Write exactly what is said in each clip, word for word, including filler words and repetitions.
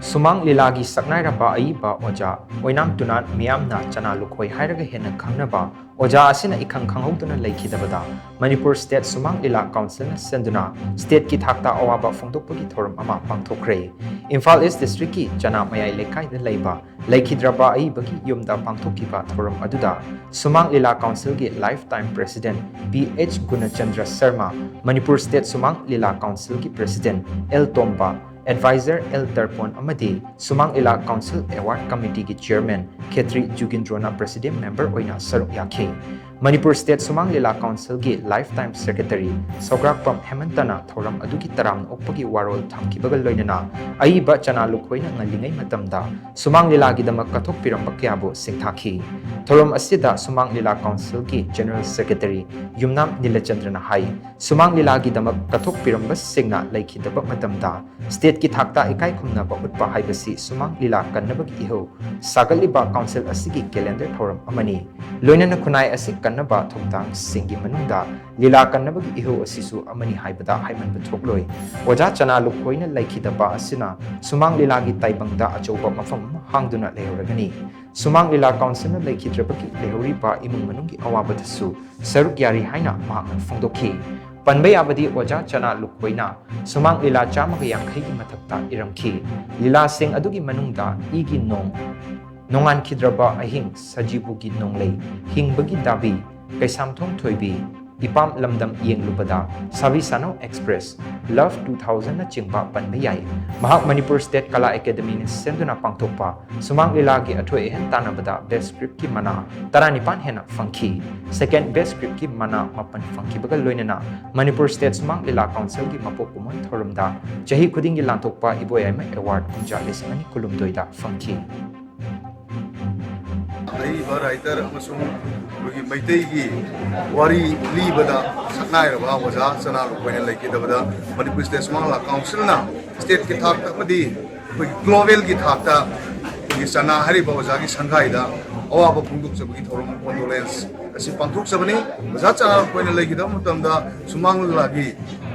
ꯁꯨꯃꯥꯡ ꯂꯤꯂꯥꯒꯤ ꯁꯛꯅꯥꯏꯔꯕ ꯑꯏꯕ ꯑꯣꯖꯥ ꯑꯣꯏꯅꯥꯝ ꯇꯨꯅꯥꯟ, ꯃꯤꯌꯥꯝꯅ ꯆꯅꯥ ꯂꯨꯈꯣꯏ ꯍꯥꯏꯔꯒ ꯍꯦꯟꯅ ꯈꯪꯅꯕ ꯑꯣꯖꯥ ꯑꯁꯤꯅ ꯏꯈꯪ ꯈꯪꯍꯧꯗꯅ ꯂꯩꯈꯤꯗꯕꯗ ꯃꯅꯤꯄꯨꯔ ꯁ꯭ꯇꯦꯠ ꯁꯨꯃꯥꯡ ꯂꯤꯂꯥ ꯀꯥꯎꯟꯁꯤꯜꯅ ꯁꯤꯟꯗꯨꯅ ꯁ꯭ꯇꯦꯠꯀꯤ ꯊꯥꯛꯇ ꯑꯋꯥꯕ ꯐꯣꯡꯗꯣꯛꯄꯒꯤ ꯊꯧꯔꯝ ꯑꯃ ꯄꯥꯡꯊꯣꯛꯈ꯭ꯔꯦ꯫ ꯏꯝꯐꯥꯜ ꯏꯁ ꯗꯤꯁꯇ꯭ꯔꯤꯛꯀꯤ ꯆꯅꯥ ꯃꯌꯥꯏ ꯂꯩꯀꯥꯏꯗ ꯂꯩꯕ ꯂꯩꯈꯤꯗ꯭ꯔꯕ ꯑꯏꯕꯒꯤ ꯌꯨꯝꯗ ꯄꯥꯡꯊꯣꯛꯈꯤꯕ ꯊꯧꯔꯝ ꯑꯗꯨꯗ ꯁꯨꯃꯥꯡ ꯂꯤꯂꯥ ꯀꯥꯎꯟꯁꯤꯜꯒꯤ lifetime president P H Gunachandra Sharma, Manipur state Sumang Lila ꯀꯥꯎꯟꯁꯤꯜꯒꯤ president L Tomba, adviser L Tarpon ꯑꯃꯗꯤ ꯁꯨꯃꯥꯡ ꯂꯤꯂꯥ ꯀꯥꯎꯟꯁꯤꯜ ꯑꯦꯋꯥꯔꯗ ꯀꯃꯤꯇꯤꯒꯤ ꯆꯤꯌꯔꯃꯦꯟ ꯈꯦꯇ꯭ꯔꯤ ꯖꯨꯒꯤꯟꯗ꯭ꯔꯣꯅ ꯄ꯭ꯔꯦꯁꯤꯗꯦꯟꯠ ꯃꯦꯝꯕꯔ ꯑꯣꯏꯅ ꯁꯔꯨꯛ ꯌꯥꯈꯤ꯫ ꯃꯅꯤꯄꯨꯔ ꯁ꯭ꯇꯦꯠ ꯁꯨꯃꯥꯡ ꯂꯤꯂꯥ ꯀꯥꯎꯟꯁꯤꯜꯒꯤ ꯂꯥꯏꯐ ꯇꯥꯏꯝ ꯁꯦꯀ꯭ꯔꯦꯇꯔꯤ ꯁꯧꯒ꯭ꯔꯥꯛꯄꯝ ꯍꯦꯃꯟꯇꯅ ꯊꯧꯔꯝ ꯑꯗꯨꯒꯤ ꯇꯔꯥꯝꯅ ꯑꯣꯛꯄꯒꯤ ꯋꯥꯔꯣꯜ ꯊꯝꯈꯤꯕꯒ ꯂꯣꯏꯅꯅ ꯑꯏꯕ ꯆꯅꯥ ꯂꯨꯈꯣꯏꯅ ꯉꯜꯂꯤꯉꯩ ꯃꯇꯝꯗ ꯁꯨꯃꯥꯡ ꯂꯤꯂꯥꯒꯤꯗꯃꯛ ꯀꯠꯊꯣꯛꯄꯤꯔꯝꯕ ꯀꯌꯥꯕꯨ ꯁꯤꯡꯊꯥꯈꯤ꯫ ꯊꯧꯔꯝ ꯑꯁꯤꯗ ꯁꯨꯃꯥꯡ ꯂꯤꯂꯥ ꯀꯥꯎꯟꯁꯤꯜꯒꯤ ꯖꯦꯅꯔꯦꯜ ꯁꯦꯀ꯭ꯔꯦꯇꯔꯤ ꯌꯨꯝꯅꯥꯝ ꯅꯤꯂꯆꯟꯗ꯭ꯔꯅ ꯍꯥꯏ, ꯁꯨꯃꯥꯡ ꯂꯤꯂꯥꯒꯤꯗꯃꯛ ꯀꯠꯊꯣꯛꯄꯤꯔꯝꯕꯁꯤꯡꯅ ꯂꯩꯈꯤꯗꯕ ꯃꯇꯝꯗ ꯁ꯭ꯇꯦꯠꯀꯤ ꯊꯥꯛꯇ ꯏꯀꯥꯏ ꯈꯨꯝꯅꯕ ꯎꯠꯄ ꯍꯥꯏꯕꯁꯤ ꯁꯨꯃꯥꯡ ꯂꯤꯂꯥ ꯀꯟꯅꯕꯒꯤ ꯏꯍꯧ ꯁꯥꯒꯠꯂꯤꯕ ꯀꯥꯎꯟꯁꯤꯜ ꯑꯁꯤꯒꯤ ꯀꯦꯂꯦꯟꯗꯔ ꯊꯧꯔꯝ ꯑꯃꯅꯤ꯫ ꯂꯣꯏꯅꯅ ꯈꯨꯟꯅꯥꯏ ꯑꯁꯤ ꯀꯟꯅꯕ ꯊꯧꯗꯥꯡꯁꯤꯡꯒꯤ ꯃꯅꯨꯡꯗ ꯂꯤꯂꯥ ꯀꯟꯅꯕꯒꯤ ꯏꯍꯧ ꯑꯁꯤꯁꯨ ꯑꯃꯅꯤ ꯍꯥꯏꯕꯗ ꯍꯥꯏꯃꯟꯕ ꯊꯣꯛꯂꯣꯏ꯫ ꯑꯣꯖꯥ ꯆꯅꯥ ꯂꯨꯈꯣꯏꯅ ꯂꯩꯈꯤꯗꯕ ꯑꯁꯤꯅ ꯁꯨꯃꯥꯡ ꯂꯤꯂꯥꯒꯤ ꯇꯥꯏꯕꯪꯗ ꯑꯆꯧꯕ ꯃꯐꯝ ꯑꯃ ꯍꯥꯡꯗꯨꯅ ꯂꯩꯍꯧꯔꯒꯅꯤ꯫ ꯁꯨꯃꯥꯡ ꯂꯤꯂꯥ ꯀꯥꯎꯟꯁꯤꯜꯅ ꯂꯩꯈꯤꯗ꯭ꯔꯕꯒꯤ ꯂꯩꯍꯧꯔꯤꯕ ꯏꯃꯨꯡ ꯃꯅꯨꯡꯒꯤ ꯑꯋꯥꯕꯗꯁꯨ ꯁꯔꯨꯛ ꯌꯥꯔꯤ ꯍꯥꯏꯅ ꯃꯍꯥꯛꯅ ꯐꯣꯡꯗꯣꯛꯈꯤ꯫ ꯄꯟꯕ ꯌꯥꯕꯗꯤ ꯑꯣꯖꯥ ꯆꯅꯥ ꯂꯨꯈꯣꯏꯅ ꯁꯨꯃꯥꯡ ꯂꯤꯂꯥ ꯆꯥꯝꯃꯒ ꯌꯥꯡꯈꯩꯒꯤ ꯃꯊꯛꯇ ꯏꯔꯝꯈꯤ꯫ ꯂꯤꯂꯥꯁꯤꯡ ꯑꯗꯨꯒꯤ ꯃꯅꯨꯡꯗ ꯏꯒꯤ ꯅꯣꯡ, ꯅꯣꯡꯉꯥꯟꯈꯤꯗ꯭ꯔꯕ ꯑꯍꯤꯡ, ꯁꯖꯤꯕꯨꯒꯤ ꯅꯣꯡꯂꯩ, ꯍꯤꯡꯕꯒꯤ ꯗꯥꯕꯤ, ꯀꯩꯁꯥꯝꯊꯣꯡ ꯊꯣꯏꯕꯤ, ꯏꯄꯥꯝ ꯂꯝꯗꯝ ꯌꯦꯡꯂꯨꯕꯗ, ꯁꯥꯕꯤ ꯁꯥꯅꯧ ꯑꯦꯛꯁꯄ꯭ꯔꯦꯁ, ꯂꯚ ꯇꯨ ꯊꯥꯎꯖꯟꯅꯆꯤꯡꯕ ꯄꯟꯕ ꯌꯥꯏ꯫ ꯃꯍꯥꯛ ꯃꯅꯤꯄꯨꯔ ꯁ꯭ꯇꯦꯠ ꯀꯂꯥ ꯑꯦꯀꯥꯗꯃꯤꯅ ꯁꯦꯝꯗꯨꯅ ꯄꯥꯡꯊꯣꯛꯄ ꯁꯨꯃꯥꯡ ꯂꯤꯂꯥꯒꯤ ꯑꯊꯣꯏ ꯑꯍꯦꯟ ꯇꯥꯟꯅꯕꯗ ꯕꯦꯁ ꯁ꯭ꯀ꯭ꯔꯤꯞꯀꯤ ꯃꯅꯥ ꯇꯔꯥꯅꯤꯄꯥꯟ ꯍꯦꯟꯅ ꯐꯪꯈꯤ꯫ ꯁꯦꯀꯦꯟ ꯕꯦꯁ ꯁ꯭ꯀ꯭ꯔꯤꯞꯀꯤ ꯃꯅꯥ ꯃꯥꯄꯟ ꯐꯪꯈꯤꯕꯒ ꯂꯣꯏꯅꯅ ꯃꯅꯤꯄꯨꯔ ꯁ꯭ꯇꯦꯠ ꯁꯨꯃꯥꯡ ꯂꯤꯂꯥ ꯀꯥꯎꯟꯁꯤꯜꯒꯤ ꯃꯄꯣꯛ ꯀꯨꯝꯑꯣꯟ ꯊꯧꯔꯝꯗ ꯆꯍꯤ ꯈꯨꯗꯤꯡꯒꯤ ꯂꯥꯟꯊꯣꯛꯄ ꯏꯕꯣꯌꯥꯏꯃ ꯑꯦꯋꯥꯔꯗ ꯀꯨꯝꯖꯥ ꯂꯤꯁꯤꯡ ꯑꯅꯤ ꯀꯨꯟꯍꯨꯝꯗꯣꯏꯗ ꯐꯪꯈꯤ꯫ ꯑꯏꯕ ꯔꯥꯏꯇꯔ ꯑꯃꯁꯨꯡ ꯑꯩꯈꯣꯏꯒꯤ ꯃꯩꯇꯩꯒꯤ ꯋꯥꯔꯤ ꯂꯤꯕꯗ ꯁꯛꯅꯥꯏꯔꯕ ꯑꯣꯖꯥ ꯆꯅꯥ ꯂꯨꯈꯣꯏꯅ ꯂꯩꯈꯤꯗꯕꯗ ꯃꯅꯤꯄꯨꯔ ꯁ꯭ꯇꯦꯠ ꯁꯨꯃꯥꯡ ꯂꯤꯂꯥ ꯀꯥꯎꯟꯁꯤꯜꯅ ꯁ꯭ꯇꯦꯠꯀꯤ ꯊꯥꯛꯇ ꯑꯃꯗꯤ ꯑꯩꯈꯣꯏꯒꯤ ꯒ꯭ꯂꯣꯕꯦꯜꯒꯤ ꯊꯥꯛꯇ ꯑꯩꯈꯣꯏꯒꯤ ꯆꯅꯥ ꯍꯥꯏꯔꯤꯕ ꯑꯣꯖꯥꯒꯤ ꯁꯪꯒꯥꯏꯗ ꯑꯋꯥꯕ ꯐꯣꯡꯗꯣꯛꯆꯕꯒꯤ ꯊꯧꯔꯝ, ꯀꯣꯟꯗꯣꯂꯦꯟꯁ ꯑꯁꯤ ꯄꯥꯡꯊꯣꯛꯆꯕꯅꯤ꯫ ꯑꯣꯖꯥ ꯆꯅꯥ ꯑꯩꯈꯣꯏꯅ ꯂꯩꯈꯤꯗꯕ ꯃꯇꯝꯗ ꯁꯨꯃꯥꯡ ꯂꯤꯂꯥꯒꯤ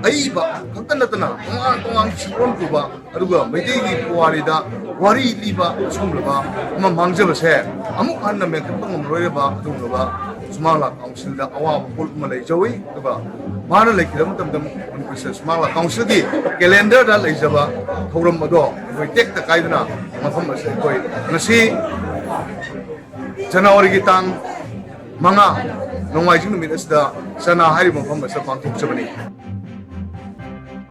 ꯑꯏꯕ ꯈꯛꯇ ꯅꯠꯇꯅ ꯇꯣꯉꯥꯟ ꯇꯣꯉꯥꯟ ꯁꯛꯂꯣꯟ ꯄꯨꯕ, ꯑꯗꯨꯒ ꯃꯩꯇꯩꯒꯤ ꯄꯨꯋꯥꯔꯤꯗ ꯋꯥꯔꯤ ꯂꯤꯕ ꯑꯁꯤꯒꯨꯝꯂꯕ ꯑꯃ ꯃꯥꯡꯖꯕꯁꯦ ꯑꯃꯨꯛ ꯍꯟꯅ ꯃꯦꯟꯈꯠꯄ ꯉꯝꯂꯔꯣꯏꯔꯕ ꯑꯗꯨꯒꯨꯝꯂꯕ ꯁꯨꯃꯥꯡ ꯂꯤꯂꯥ ꯀꯥꯎꯟꯁꯤꯜꯗ ꯑꯋꯥꯕ ꯄꯣꯠ ꯑꯃ ꯂꯩꯖꯧꯏ꯫ ꯑꯗꯨꯒ ꯃꯥꯅ ꯂꯩꯈꯤꯗꯕ ꯃꯇꯝꯗ ꯃꯅꯤꯄꯨꯔ ꯁꯨꯃꯥꯡ ꯂꯤꯂꯥ ꯀꯥꯎꯟꯁꯤꯜꯒꯤ ꯀꯦꯂꯦꯟꯗꯔꯗ ꯂꯩꯖꯕ ꯊꯧꯔꯝ ꯑꯗꯣ ꯑꯩꯈꯣꯏ ꯇꯦꯛꯇ ꯀꯥꯏꯗꯅ ꯃꯐꯝ ꯑꯁꯤꯗ ꯑꯩꯈꯣꯏ ꯉꯁꯤ ꯖꯅꯋꯥꯔꯤꯒꯤ ꯇꯥꯡ ꯃꯉꯥ, ꯅꯣꯡꯃꯥꯏꯖꯤꯡ ꯅꯨꯃꯤꯠ ꯑꯁꯤꯗ ꯆꯅꯥ ꯍꯥꯏꯔꯤꯕ ꯃꯐꯝ ꯑꯁꯤꯗ ꯄꯥꯡꯊꯣꯛꯆꯕꯅꯤ꯫